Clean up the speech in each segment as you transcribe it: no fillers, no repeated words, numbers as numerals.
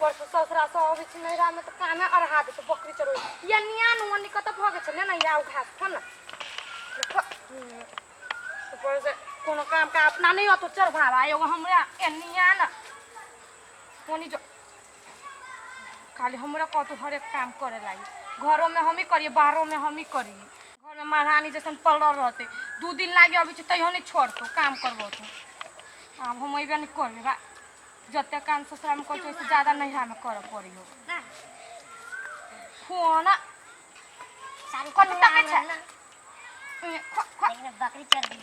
ऊपर से ससुरा से अबै छी नैहरा में तऽ कामे अरहा देतौ बकरी चरो या निया नु ओनी कतऽ भऽ गेल छै ने या ओ घास खा ने ऊपर से कोनो काम का अपना नहीं होतो चढ़ावा एगो हमरा एनिया न ओनी जो खाली हमरा कहतो हर एक काम करे लागी घरों में हम ही करिए बाहरों में हम ही करिए घर में महारानी जैसन पलल रहते 2 दिन लागे अबै छै तैयो नहीं छोड़तो काम करबो तो आब हम अइबे नहीं करबे बा जते काम ससुरा में करै छै ओहिसे ज्यादा नैहरा में करऽ पड़ी हो फोन कथी तकै छै बकरी चर दी।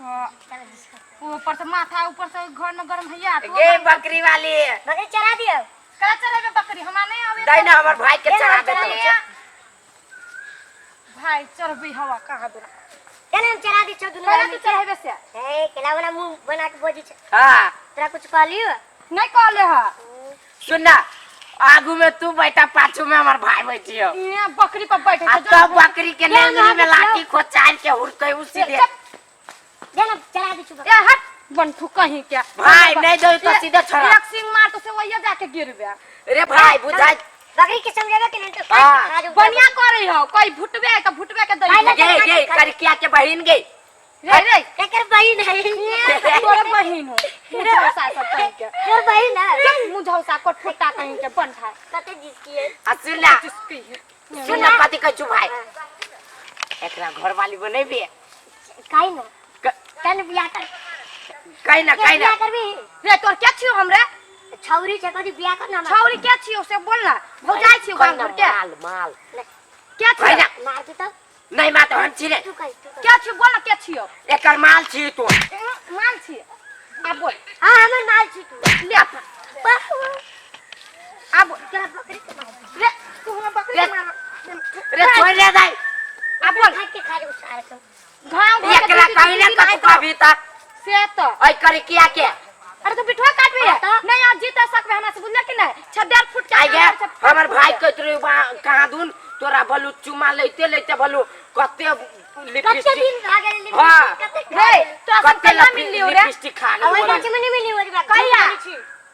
हाँ, चल जिसको ऊपर से माथा ऊपर से घर में गरम हैया तो गे बकरी वाली। बकरी चरा दियो। का चलेबे बकरी हमरा नहीं आवे। दई ना हमर भाई के चरा दे तो। भाई चढ़बी हवा कहाँ दूर। चल हम चरा दी छौ दुनू। कहला तू चढ़ेबे से। ए केला वाला मुंह बना के बोजी छ। हाँ। तोरा कुछ कहलियो? नहीं कहले हा। सुन ना, आगू में तू बैठा, पाछू में हमर भाई बैठियो। ये बकरी पर बैठे आ छै। तब बकरी के नेंगरी में लाठी खोचार के हुड़के उ सीधे। दे ना चरा दी छौ। ए हट बनठू कहीं क्या। भाई नहीं दो तो सीधे छोड़ा। एक सिंग मार तो से वही जाके गिरबे। रे भाई बुझाई बकरी के समझेगा कि नहीं तो हाँ। खा जाऊ। बढ़िया करे हो कोई भुटबे तो भुटबे के दई। गे गे करिकिया के बहिन गे। रे रे एकर बहिन है। ये तोरा बहिन हो मुझौसा सब कहीं के। तोर बहिन है। मुझौसा को ठोटा कहीं के बनठा। कते जिसकी है। आ सुन ना। जिसकी है। सुन ना कथी कहै छु भाई, एकरा घर वाली बनेबे? काई ना कल बियाह कर। कहीं ना कहीं ना बियाह करबी? रे तोर क्या छियो हमरे? छौरी छै कथी बियाह कर ना। छौरी क्या छियो से बोल ना, भौजाई छियो गांव घर के। माल माल क्या कहीं छियो? ना। मार के तो नहीं मार तो हम छी रे। तू कह तू कह। क्या छियो बोल ना, क्या छियो? एकर माल छी तू। माल छियो आ बोल। हां हमर माल छी तू। ले अपन आ बोल। तोरा बकरी के मार। रे तू हमरा बकरी के मार। रे छोड़ रे दाई। आ बोल। खा के खा जाऊ सारा के। घाव घर के एकरा दू दिन कहीं ना दू दिन कतू आइ अभी तक से तो ऐ करिकिया के। अरे तू बिठुआ काटबे। हाँ तो। नहीं आज जीत सकबे हमरा से, बुझल कि नहीं? 6 फुट के आई गे आगे हमर भाई कहत रहे कहाँ दून तोरा भलू चुमा लेते लेते भलू कते कते लिपस्टिक दिन खा गेल। हाँ। कते खा रे गेल। तोरा से कते कहिया मिललियो रे? लिपस्टिक खा आ ओहि गेल। गाछी में नहीं मिली ओहि बात। कहिया?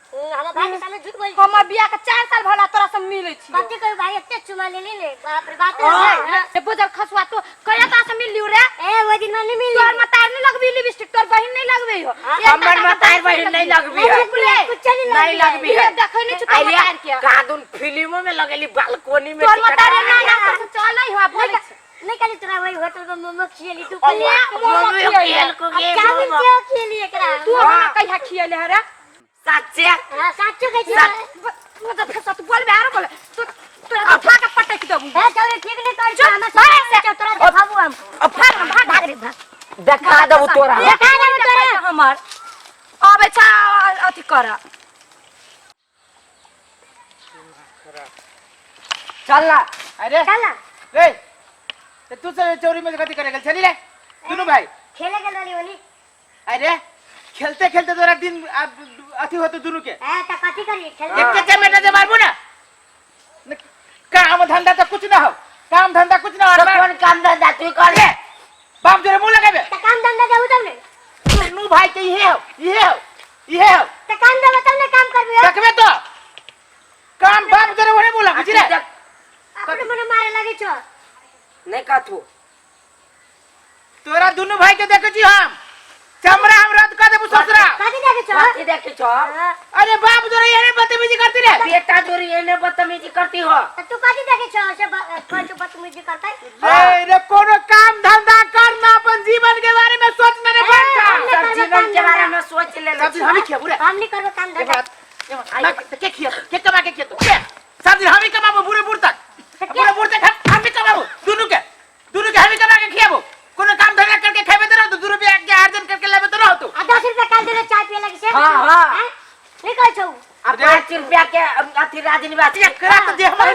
हमर भाई के सामने झूठ बोल। हमर बियाह के 4 साल भला तोरा से मिलै छी। कथी कहू भाई एते चुमा लेली ने बाप रे बाप। हाँ। रे बुझल खसुआ तू कहिया तोरा से मिललियो रे? ए ओहि दिन में नहीं मिली। तोर मतार नहीं लगबी लिपस्टिक, तोर बहिन नहीं लगबी हो। हमर मतार बहिन नहीं लगबी है। कुछ नहीं। नहीं लगबी है। देखै नहीं छु तोर मतार के। कहाँ दून फिल्मों में लगेली बालकोनी में। तोर टिकट मतार ना ना तोर से चल नहीं हो बोलै छी। नहीं कहली तोरा वही होटल में मोमो खियली तू। अब कहली मोमो मोमो खियैले। खियल को गे चाउमीन मोमो। क्यों खियली एकरा? तू हमरा कहिया खियले है रे? सच्चे। हां साचो कहै छी। तू खसुआ तू बोलबे आरो बोले तू तोरा तो उठा के पटक देबू। ए चल ठीक नहीं कर हमरा सामने तोरा देखाबू हम। अब भाग ना, भाग। भाग रे भाग। देखा देबू तोरा। देखा देबू तोरा। हमर अबै छ अथी कर। चल ना। अरे चल ना। रे ते तू सब चोरी में कथी करे गेल छली रे दुनू भाई? खेले गेल रहली ओनी। अरे खेलते खेलते तोरा दिन अब अथी होतो दुनू के। ए त कथी करी खेल। एक चमेटा जे मारबू ना न, काम धंधा तो कुछ ना हो, काम धंधा कुछ ना हो। तो कौन काम धंधा तू कर अरे बाप जोरे मुंह लगाबे। त काम धंधा जाऊ तब ने। दुनू भाई के इहे हो इहे हो इहे हो। त काम धंधा तब ने काम करबी हो। देखबे तो काम बाप जोरे ओने मुंह लगै छी रे। अपने मने मारे लागे छो। नहीं कथू तोरा दुनू भाई के देखै छी हम चमड़ा हम रद्द कर देबू ससुरा। कथी देखे छो? कथी देखे छो? हाँ, अरे बाप जोरे एने बदतमीजी करती रे। बेटा जोरी एने बदतमीजी करती हो। त तू कथी देखे छो से कौन बदतमीजी करतै? ए रे कोनो काम धंधा करना अपन जीवन के बारे में सोचना रे बंटा। हम नहीं सब करबो जीवन काम के बारे धंधा। में सोच ले। सब दिन हम ही खियाबू रे। हम नहीं करबो काम एक धंधा। बात ना के खिया के कमा के खिया के सब दिन हम ही कमाबो बुरे बुर तक, बुरे बुर तक हम ही कमाबो दुनू के हम ही कमा के खियाबो। कोनो काम धंधा करके खेबे तो रहो, 2 रुपया के अर्जन करके लेबे तो रहो तू। आ 10 रुपया काल देले चाय पिए लगी से। हाँ, हाँ। हैं? नहीं कहै छौ। आ 5 रुपया के अथी राजनिवास। एकरा तो जे हमर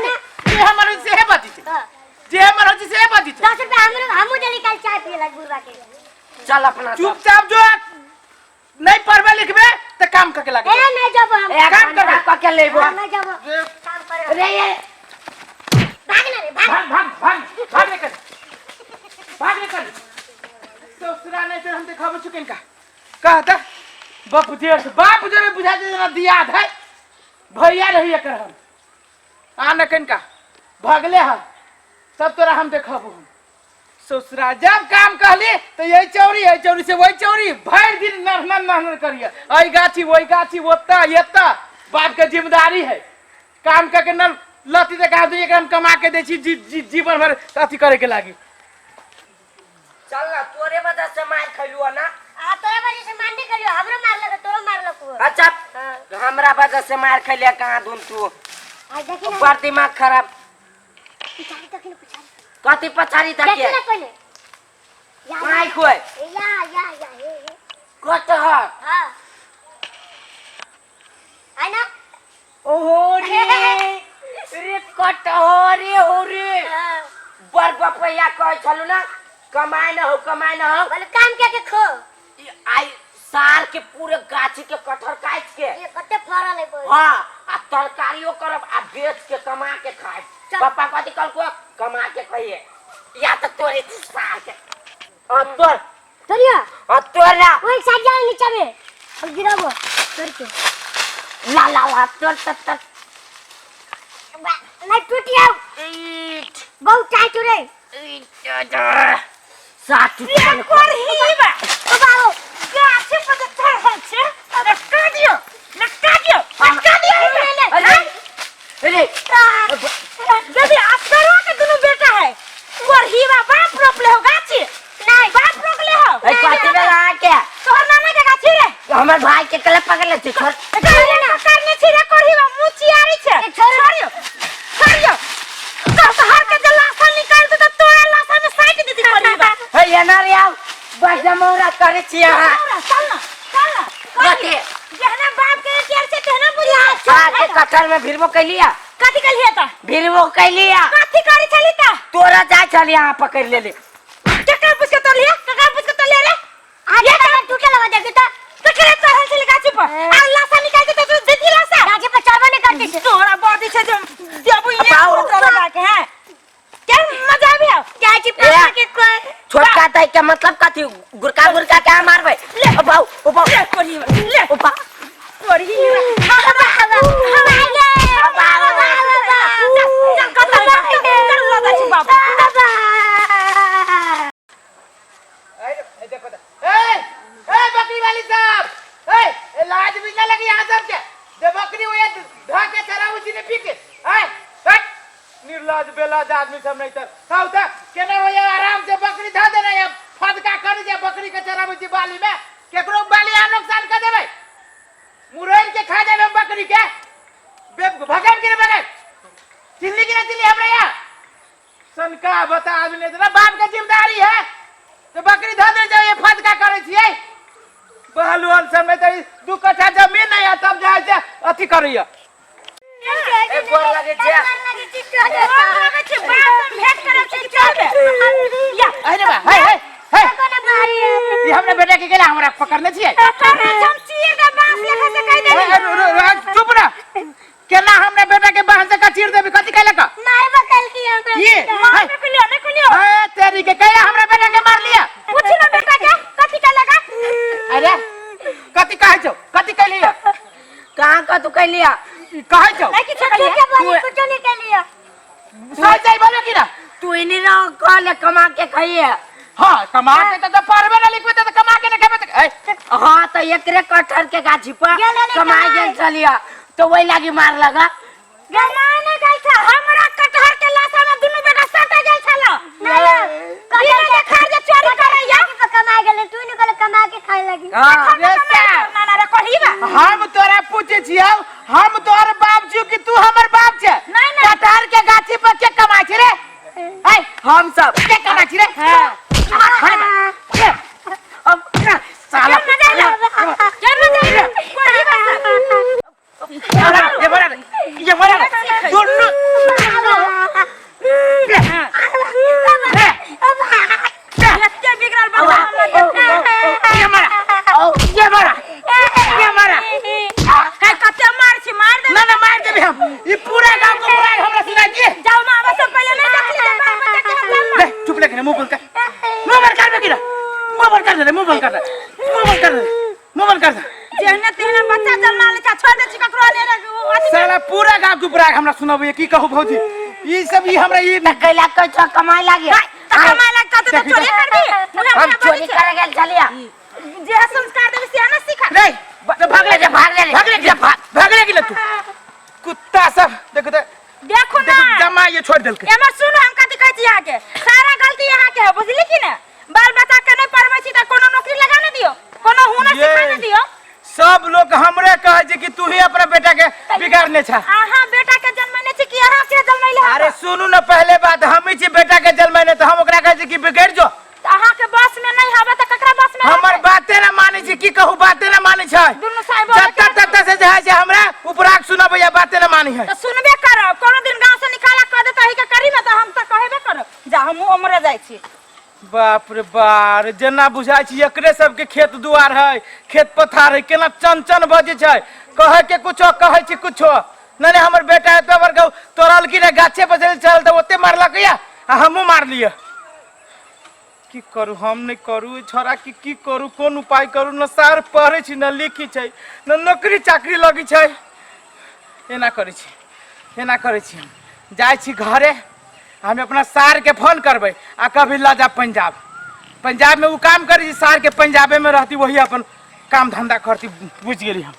जे हमर से हे बाजी छै। हाँ। जे हमर होची से हे बाजी छै। 10 रुपया हमरो हमहूँ देली काल चाय पिए लगी बुढ़वा के। चल अपना सब। चुपचाप जो नहीं पढ़बे लिखबे तो काम करके लागे। ए नहीं जब हम। एक काम घंटा करबे। कऽ के लेबो। हम नहीं जब काम करे। रे ये भाग ना रे भाग। भाग भाग भाग भाग निकल भाग निकल ससुरा नहीं तो हम देखाबो चुकन का कहता बाप जेठ बाप जोरे बुझा जे ना दियाद है। भैया रही एकर हम आ न कनिका भगले हम सब तोरा हम देखबो हम ससुरा जब काम कहली तो यही चौरी यही चौरी से वही चौरी भरि दिन नरनर नरनर करिए अई गाछी वही गाछी ओता एता बाप के जिम्मेदारी है काम करके न लती दे कहा एकरा हम कमा के दै छी जी, जी, जीवन भर अथी करे के लागी। चल ना तोरे वजह से मार खैलू ना। आ तोरा वजह से मार नहीं करियो, हमरो मारलक तोरो मारलक वो। अच्छा हां हमरा वजह से मार खैलिया कहाँ धुन तू? आ देखी ना बड़ दिमाग खराब। पिछाड़ी तक ना पिछाड़ी। कथी पछाड़ी देखी तकिए? ना पहले। या माय खोए। या या या हे हे। कटहर। हां आय ना। ओहो रे रे कटहर रे हो रे। हां बड़ बपैया कहै छलु ना कमाए न हो कमाए न हो। बोले काम क्या के खो। ई आई सार के पूरे गाछी के कटहर काट के ये कते फरल है बोल। हाँ आ तरकारियो करब आ बेच के कमा के खाए। चल। पापा कथी कहलको कमा के खाइए या तो तोरे सार के आ तोर तोरिया आ तोरा वो एक साइड जा नीचे में हम गिराबो तोर के ला ला ला तोर तोर तोर नहीं टूट गया बहुत टाइट रे। सात करही बा बाबा गाछी पर जे चढ़ल छै लटका दियो लटका दियो लटका दियो। अरे अरे यदि असगरवा के दुनू बेटा है करही बा बाप रोपले हो गाछी नहीं बाप रोपले हो। ए कथी भेल अहाँके? तोहर नाना के गाछी रे। हमर भाई के कला पकड़ले छै छोड़। करने करने छी रे करही बा मुँह चियारी छै। छोड़ियो छोड़ियो कटहर के जे लाशा निकाल दे त तोरा लाशा में साइट दीदी करही बा। हे एना रे आउ बस जमौरा करे छी अहाँ। चल ना चल ना कथी? जहना बाप के चेर से तेहना बुझा। अहाँके कटहर में भिड़बो कैलिया? कथी कहलिए त? भिड़बो कैलिया। कथी करी छली त? तोरा जाय छली अहाँ पकड़ लेली। केकर पूछ के तोलिए केकर पूछ के तोलिए रे? आगे तो टूटे लगा देखी तो केकरे चढ़ल छली गाछी पर आ लाशा निकाल के तो दीदी लाशा गाछी पर चढ़बो नहीं करती छै। तोरा बॉडी छै जे देबू ये बाऊ। लगा के हैं क्या मजा आबि आउ गाछी पर के कोई छोटका ताई के मतलब कथी गुरका गुरका के मारबै? ले। ओ बाऊ ओ बाऊ ले कोरी ले ओ बा कोरी हवा हवा हवा ये बाबा। चल कत चल लगा छी बाबू। बाबा ए देखो तो ए ए बकरी वाली साहब ए ए लाज भी ना लगी यहाँ सब के जे बकरी वो ये धा के चराऊ छी ने पी के ए हट निर्लज बेलाज आदमी सब नहीं तर खाऊ त केना हो आराम से बकरी धा देना ये फदका कर जे बकरी के चराऊ छी बाली में केकरो बाली आ नुकसान कर देबै मुरैन के खा जाबे बकरी के बे भगन के भगन चिल्ली के ना चिल्ली हमरा यहाँ सनका बता आदमी नहीं ना बाप के जिम्मेदारी है तो बकरी धो दे जाओ ये फदका करे छियै बहलुअन समय तो दू कट्ठा जमीन नहीं है तब जाए से अथी करैया। ए गोर लगे छै। लगे छै बाप से भेंट करे छै कि चलबे या अरे बा हे हे हे ई हमरा बेटा के गेला हमरा पकड़ने छियै। करने हम चीर दे बांस लेखा से कह ए, देली। ए, रु, रु, चुप ना केना हमरा बेटा के बांस से का चीर देबी कथी कहले का मारबो कल की हमरा। ये मारबे के लियो नहीं के लियो। ए तेरी के कहला हमरा बेटा के मार लिया। पूछी ना बेटा के कथी कहले का? अरे कथी कहै छौ कथी कहलिया? कहाँ कतू कैलिया? कहै छौ नहीं किछो कहलिए। के बोली कुछ नहीं कलिया। सही सही बोलो की ना? तू इनी रह कहले कमा के खाइए। हाँ कमा के तो पढ़बे ना लिखबे तो कमा के ना खेबे तो ए हाँ तो एकरे कटहर के गाछी पर गेल रहलै कमाए कमाए। गेल छलिया तो वही लागी मार लगा। जमाने गेल छ हमरा कटहर के लाशा में दुनू बेटा सटा गेल छल। नहीं बिना देखार जे चोरी करैया। पर कमा गेल तू निकल कमा के खाए लगी। हाँ रे साहब। ना ना रे कही बा हम तोरा पूछे छियौ हम तोहर बाप छियौ कि तू हमर बाप छे? नहीं, नहीं। कटहर के गाछी पर के कमाइ छी रे? ए हम सब के कमाइ छी रे? हां अब साला मजा आइल जर मजा आइल कही बा ये बड़ा ये बड़ा दोनों एते बिगड़ल बा ये मारा ये मारा ये मारा है कते मार छी मार दे। ना ना मार देबे हम ई पूरा गांव को पूरा हमरा सुना दिए। जाओ मां बस पहले नहीं देखली जे बाल बच्चा के हम ले चुप ले मुंह बंद कर मुंह बंद कर बेकिरा मुंह बंद कर दे मुंह बंद कर दे मुंह बंद कर दे मुंह बंद कर दे। जेहने तेहने बच्चा जन्मा ले छोड़ दे छी ककरो ले रे अथी साला पूरा गांव के उपराग हमरा सुनाबैया। की कहू भौजी, ई सब ई हमरा ई त कैला कहै छौ कमाए लागे? त कमाए लाग कहते त देखी चोरी करबी? मुझे हम हमरा चोरी बोली करे गेल छलिया। जे संस्कार देबी से ना सीखा। रे तो भागले जे भागले रे। भागले जे भाग भागले गेले तू कुत्ता सब। देखो तो देखो ना, देखो जमा ये छोड़ देलकै। एमर सुनो, हम कथी कहै छी अहाँके, सारा गलती अहाँके है, बुझली कि ने? बाल बच्चा के नहीं पढ़बै छी त कोनो नौकरी लगा ने दियो, कोनो हुनर ये। सिखा ने दियो। सब लोग हमरे कहै छै कि तू ही अपना बेटा के बिगाड़ने छा। अहाँ बेटा के जन्मैने छी कि अहाँ के जन्मैले हब? अरे सुनू न, पहले बात हम ही छी बेटा के जन्मैने, तो हम ओकरा कहै छी कि बिगड़ जो। त अहाँ के बस में नहीं हबे त ककरा बस में? हमर बाते ना मानै छै, की कहू, बाते ना मानै छै। दुनू साहेब जब तक तब से जे है से हमरा उपराग सुनबैया, बाते ना मानै है। त सुनबे करब, कोनो दिन गांव से निकाला कह देता ही के करी में त हम त कहबे करब। जा, हमहूँ उमरे जाइ छी। बाप रे बाप, जेना बुझाइ छै एकरे सबके खेत दुआर है, खेत पथार है, केना चन चन बजै छै। कहै के कुछो, कहै छै कुछो। नहीं नहीं, हमर बेटा एते बड़का तोड़ल की ने गाछे पर चल चल त ओते मारलक या आ हमहूँ मारलियै। की करू हम, नहीं करू ई छोड़ा की की करू, कोन उपाय करू? न सार पढ़ै छी, न लिखी छै, न नौकरी चाकरी लगै छै। एना करै छी, एना करै छी, हम जाइ छी घरे, हम अपना सार के फोन करबै आ कभी लऽ जाब पंजाब। पंजाब में ओ काम करै छी, सार के पंजाबे में रहती, वही अपन काम धंधा करती। बुझि गेली हम।